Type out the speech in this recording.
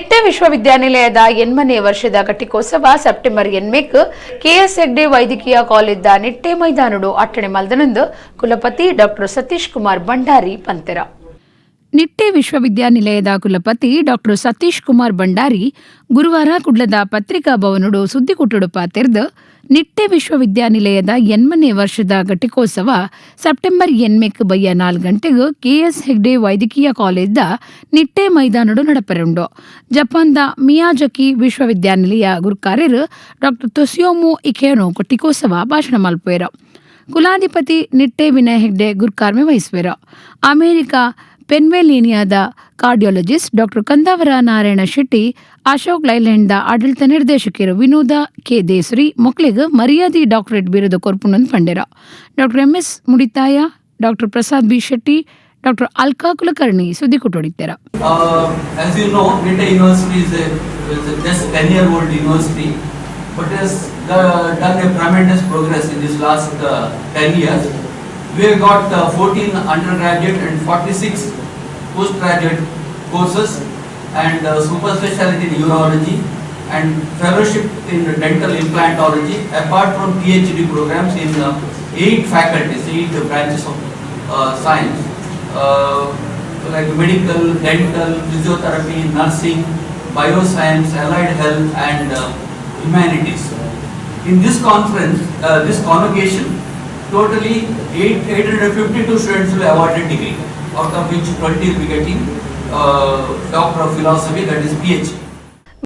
ನಿಟ್ಟೆ ವಿಶ್ವವಿದ್ಯಾನಿಲಯದ 80ನೇ ವರ್ಷದ ಘಟಿಕೋತ್ಸವ ಸೆಪ್ಟೆಂಬರ್ 8ಕ್ಕೆ ಕೆಎಸ್ ಹೆಗ್ಡೆ ವೈದ್ಯಕೀಯ ಕಾಲೇಜ್ದ ನಿಟ್ಟೆ ಮೈದಾನಡು ಅಟ್ಟಣೆ ಮಲ್ದನಂದು ಕುಲಪತಿ ಡಾಕ್ಟರ್ ಸತೀಶ್ ಕುಮಾರ್ ಭಂಡಾರಿ ಪಂತೆರ. ನಿಟ್ಟೆ ವಿಶ್ವವಿದ್ಯಾನಿಲಯದ ಕುಲಪತಿ ಡಾಕ್ಟರ್ ಸತೀಶ್ ಕುಮಾರ್ ಭಂಡಾರಿ ಗುರುವಾರ ಕುಡ್ಲದ ಪತ್ರಿಕಾ ಭವನಡು ಸುದ್ದಿಕುಟ್ಟುಡು ಪಾತೆರ್ದು, ನಿಟ್ಟೆ ವಿಶ್ವವಿದ್ಯಾನಿಲಯದ 80ನೇ ವರ್ಷದ ಘಟಿಕೋತ್ಸವ ಸೆಪ್ಟೆಂಬರ್ 8ಕ್ಕೆ ಬಯ್ಯ 4 ಗಂಟೆಗೆ ಕೆಎಸ್ ಹೆಗ್ಡೆ ವೈದ್ಯಕೀಯ ಕಾಲೇಜ್ದ ನಿಟ್ಟೆ ಮೈದಾನಡು ನಡಪೆರುಂಡು. ಜಪಾನ್ದ ಮಿಯಾಜಕಿ ವಿಶ್ವವಿದ್ಯಾನಿಲಯ ಗುರುಕಾರ್ಯರು ಡಾಕ್ಟರ್ ತೊಸಿಯೋಮು ಇಖೇನೋ ಘಟಿಕೋತ್ಸವ ಭಾಷಣ ಮಲ್ಪುವೆರು. ಕುಲಾಧಿಪತಿ ನಿಟ್ಟೆ ವಿನಯ್ ಹೆಗ್ಡೆ ಗುರ್ಕಾರ್ಮೆ ವಹಿಸುವೆರು. ಅಮೆರಿಕ ಪೆನ್ಸಿಲ್ವೇನಿಯಾದ ಕಾರ್ಡಿಯಾಲಜಿಸ್ಟ್ ಡಾಕ್ಟರ್ ಕಂದಾವರ ನಾರಾಯಣ ಶೆಟ್ಟಿ, ಅಶೋಕ್ ಲೈಲ್ಯಾಂಡ್ದ ಆಡಳಿತ ನಿರ್ದೇಶಕರು ವಿನೋದ ಕೆ ದೇಸುರಿ ಮೊಕ್ಲೆಗ್ ಮರ್ಯಾದಿ ಡಾಕ್ಟರೇಟ್ ಬಿರುದು ಕೊರ್ಪುನಂದು ಪಂಡೆರ. Doctor MS Moodithaya, doctor Prasad B Shetty, doctor Alka Kulkarni ಸುದ್ದಿ ಕೊಟ್ಟೊಡಿತ್ತೆರ. As you know, Nitte University is a just 10-year-old university, but has done a tremendous progress in this last 10 years. We have got 14 undergraduate and 46 postgraduate courses and super specialty in urology and fellowship in dental implantology, apart from PhD programs in eight faculties, eight branches of science, like medical, dental, physiotherapy, nursing, bioscience, allied health and humanities. In this conference, this convocation, totally 852 students will awarded degree, out of which 20 will be getting Doctor of Philosophy, that is PhD.